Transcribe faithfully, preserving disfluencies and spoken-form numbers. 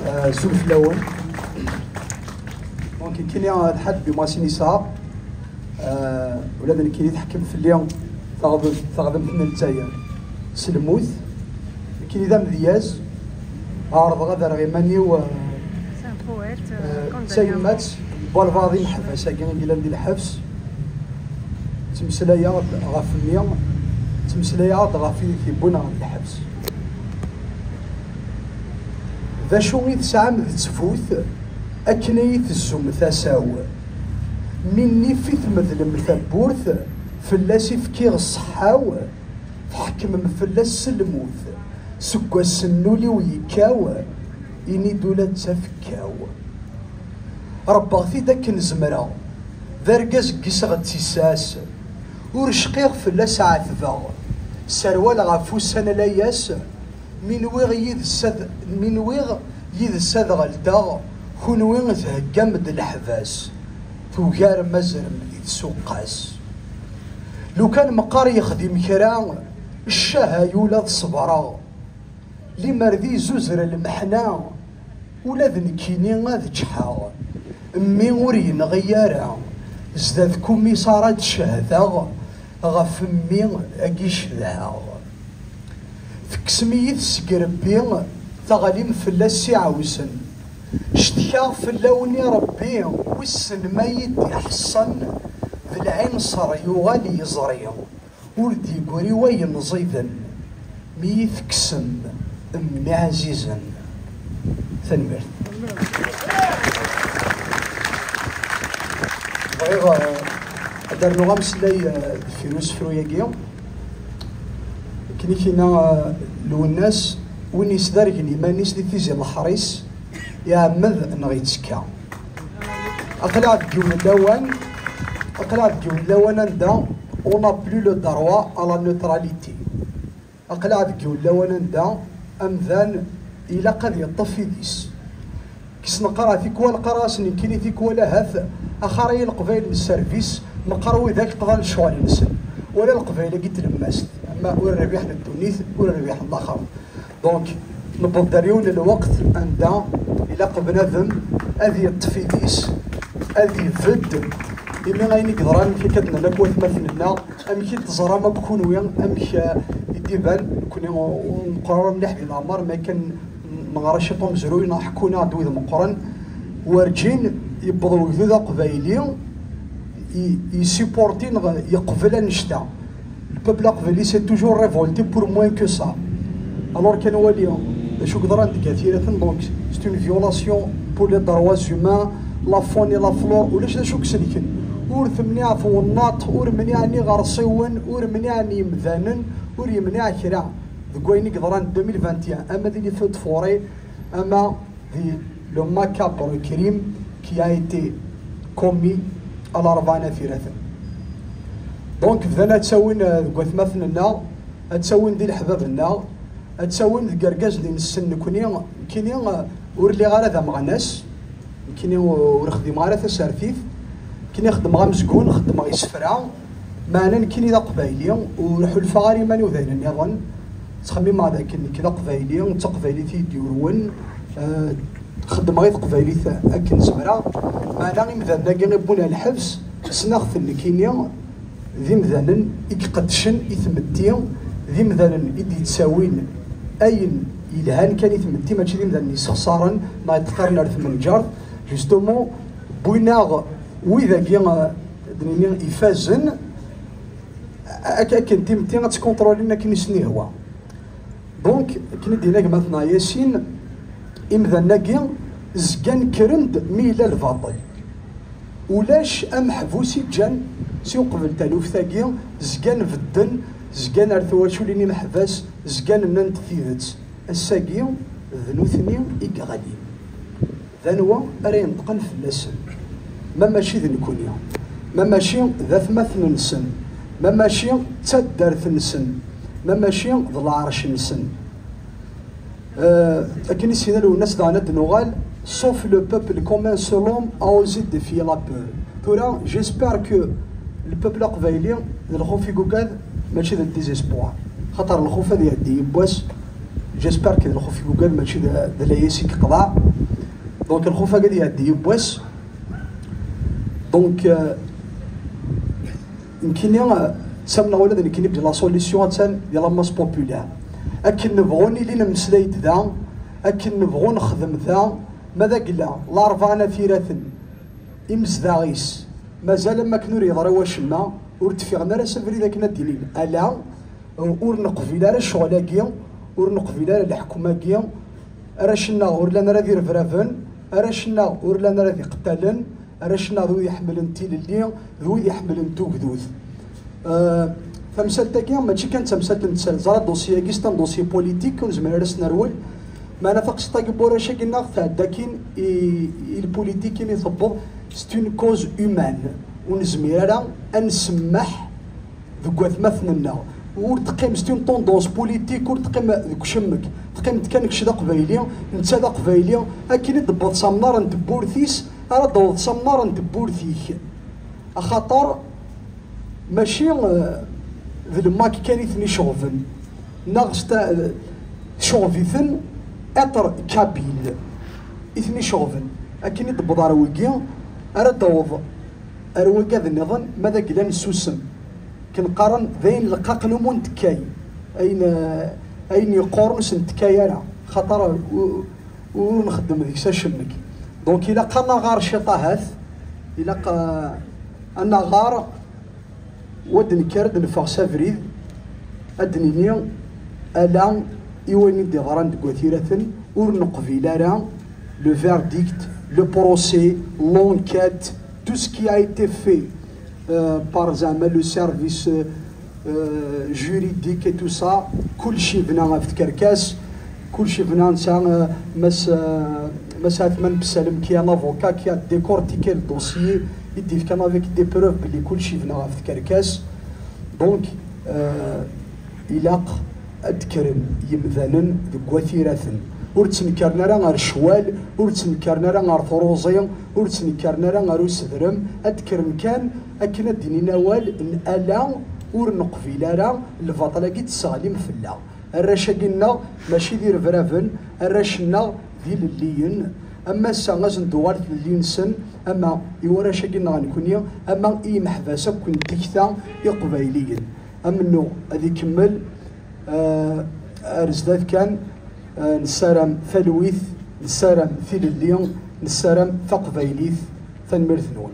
Azul fell-awen. Donc, nekkini d Ḥaǧ Bimasin Isaac. Ula d nekkini teḥkem fell-i taɣdemt n Lezzayer s lmut. Nekkini d amedyaz. Ɛerḍeɣ ad rreɣ iman-iw d tayemmat n walbaɛḍ imeḥbas-agi i yellan di lḥebs. Ttmeslayeɣ-d ɣef mmi, ttmeslayeɣ-d ɣef wid i t-yewwin ɣer lḥebs. D acu i tesɛam d ttbut akken ay tezzum tasa-w? Mi nnif i tmedlem tawwurt, fell-as i fkiɣ ṣṣeḥḥa-w, tḥekmem fell-as s lmut, seg wass n ul-iw yekkaw, ini-d ula d tafekka-w. Rebbeɣ-t-id akken zemreɣ, d argaz ggiseɣ-d tissas, ur cqiɣ fell-as ɛetbeɣ, serwaleɣ ɣef ussan layas, mi nwiɣ yid-s ad, mi nwiɣ yid-s ad ɣelteɣ, kunwi theggam-d leḥbas, tugarem azrem di tsuqas. Lukan meqqar yexdim kra, ccah ay ula d ṣebreɣ. Limer d izuzer lmeḥna, ula d nekkini ad ččḥeɣ. Mmi ur yenɣi ara, zdat kumiṣar ad cehdeɣ, ɣef mmi agi cedhaɣ. Tekksem-iyi-t seg rebbi, teɣlim fell-as s iɛewsen. Cetkaɣ fell-awen i Rebbi, wissen ma yi-d-iḥeṣṣen, d lɛinṣer yuɣal yeẓri. Ur d-yeggri wayen ẓiden mi yi-tekksem mmi ɛzizen. Tanemmirt. Bɣiɣ eh, ad d-rnuɣ ameslay eh, deffir usefru-agi. Akken i k-yenna eh, Lwennas, win yesdergen iman-is di tizi n leḥris, iɛemmed neɣ yettekka. Aql-aɣ deg yiwen n lawan, aql-aɣ deg yiwen n lawan anda on n'a plus le droit à la neutralité. Aql-aɣ deg yiwen n lawan anda amdan ilaq ad yeṭṭef idis. Kis neqqar tikwal qqar-as nekkini tikwal ahat axar-iyi Leqbayel n sservis meqqar widak qḍan lecɣal-nsen. Wala Leqbayel-agi n tlemmast, ama ur rbiḥen ddunit ur rbiḥen laxert. Donc, newweḍ-d ar yiwen n lweqt anda ilaq bnadem ad yeṭṭef idis, ad ibedd, imi ayen i yeḍran amek akka d-nnan akk watmaten-nneɣ, amek i teẓram akk kunwi, amek eh, i d-iban, nekkni ur neqqar ara mliḥ di leɛmer, ma akken neɣra ciṭ umezruy neɣ ḥekkun-aɣ-d wid meqqren, werǧin yewweḍ wegdud aqbayli i- yessupporti neɣ yeqbel annect-a. Le peuple aqbayli s'est toujours révolté pour moins que ça. Alors kan wali d acu yeḍran deg At Yiraten, donc c'est une violation pour les droits humains, la faune et la flore, ulac d acu i iselken. Ur temniɛ twennaḍt, ur mniɛen iɣersiwen, ur mniɛen yemdanen, ur yemniɛ kra deg wayen i yeḍran deux mille vingt et un, ama di les feux de forêt, ama di le macabre crime qui a été commis à Larebɛa n At Yiraten. Donc bdan ad ttawin eh, deg watmaten-nneɣ, ad ttawin di leḥbab-nneɣ, ad ttawin deg yergazen-nsen. Nekkni, nekkini eh, ur lliɣ ara d ameɣnas, nekkini ur xdimeɣ ara tasertit, nekkini xeddmeɣ amezgun, xeddmeɣ isefra, meɛna nekkini d aqbayli, ur ḥulfaɣ ara iman-iw d ayen nniḍen. Ttxemmimeɣ dakken nekk d aqbayli, d taqbaylit i yi-d-yurwen, eh, xeddmeɣ i teqbaylit akken zemreɣ. Meɛna imdanen-agi i wwin ar lḥebs, ssneɣ-ten nekkini d imdanen i iqeddcen i tmetti, d imdanen i d-yettawin ayen yelhan kan i tmetti, mačči d imdanen yessexṣaren neɣ yeṭṭqaren ar tmenǧert. Justement, wwin-aɣ wid-agi, eh, d-nini ifazen, ak- akken timetti ad ttkunṭrulin akken i sen-ihwa. Donc, akken i d-yenna gma-tneɣ Yasin, imdanen-agi zgan kkren-d mi yella lbaṭel. Ulac ameḥbus i ǧǧan si uqbel taluft-agi, zgan bedden, zgan ar twaculin imeḥbas, zgan nnan-d tidet. Ass-agi d nutni i yeɣlin. D anwa ara yenṭqen fell-asen? Ma mačči d nekkni, ma mačči d atmaten-nsen, ma mačči d taddart-nsen, ma mačči d lɛerc-nsen. Eh, akken i s-yenna Lwennas daɣen ad d-nuɣal, sauf le peuple comme un seul homme a osé défier la peur. Tura, j'espère que le peuple aqbayli d lxuf i yugad, mačči d désespoir. Xaṭer lxuf ad iɛeddi yiwwas, J'espère que lxuf yugad mačči d d layas i yeqḍeɛ. Donc lxuf-agi ad iɛeddi yiwwas. Donc euh, nekkini euh, ttamneɣ ula d nekkini belli la solution attan di la masse populaire. Akken nebɣu nili nemmeslay-d da, akken nebɣu nexdem da, ma d agla Larebɛa n At Iraten, imezdaɣ-is mazal am wakken ur yeḍri wacemma, ur d-ffiɣen ara s abrid akken ad d-inin ala. Ur neqbil ara ccɣel-agi, ur neqbil ara leḥkem-agi. Arrac-nneɣ ur llan ara d irebraben, arrac-nneɣ ur llan ara d iqettalen, arrac-nneɣ d wid iḥemmlen tilelli, d wid iḥemmlen tugdut. Euh, tamsalt-agi mačči kan d tamsalt n tserza, ẓra dossier-agi c'est un dossier politique, ur nezmir ara s nerwel. Meɛna taqsiṭ-agi n warrac-agi-nneɣ tɛedda akkin i, i lpolitik imi tewweḍ, c'est une cause humaine. Ur nezmir ara ad nsemmeḥ deg watmaten-nneɣ. Ur teqqim, c'est une tendance politique, ur teqqim deg ucemmek. Teqqim-d kan kečč d aqbayli, netta d aqbayli, akken i d-tewweḍ s amnar n tewwurt-is, ara d-taweḍ s amnar n tewwurt-ik. Axaṭer mačči euh, d lmak kan i ten-iceɣben, neɣ s ta- tceɣb-iten être kabyle i ten-iceɣben. Akken i d-tewweḍ ar wigi, ara d-taweḍ ar wigad nniḍen, ma d agla n susem. Ken qqaren d ayen leqqaqen ur nettekkay, ayen, ayen yeqquren ur s-nettekkay ara, xaṭer u- ur nxeddem deg-s acemmek. Donc ilaq ad naɣar ciṭ ahat, ilaq euh, ad naɣar u ad d-nekker ad neffeɣ s abrid, ad d-nini ala i wayen i d-yeḍran deg Wat Iraten, ur neqbil ara le verdict, le procès, l'enquête, tout ce qui a été fait euh, par zeɛma le service euh, euh, juridique et tout ça, kulci yebna ɣef tkerkas, kulci yebna nesɛa euh, Mass euh, Mass Ɛetman Bessalem qui est un avocat qui a décortiqué le dossier, i d-yefkan avec des preuves belli kulci yebna ɣef tkerkas. Donc euh, ilaq ad d-kkren yemdanen deg Wat Iraten. Ur ttnekkaren ara ɣer ccwal, ur ttnekkaren ara ɣer truẓi, ur ttnekkaren ara ɣer usedrem. Ad d-kkren kan akken ad d-inin awal n ala, ur neqbil ara lbaṭel-agi d-tesseɣlim fell-aɣ. Arrac-agi-nneɣ mačči d irebraben, arrac-nneɣ d ilelliyen. Ama ass-a ad sen-d-tuɣal tlelli-nsen, ama i warrac-agi-nneɣ nekni, ama i yimeḥbas akk n tikta iqbayliyen. Amennuɣ ad ikemmel euh, ar zdat kan. Euh, nessaram talwit, nessaram tilelli, nessaram taqbaylit. Tanemmirt-nwen.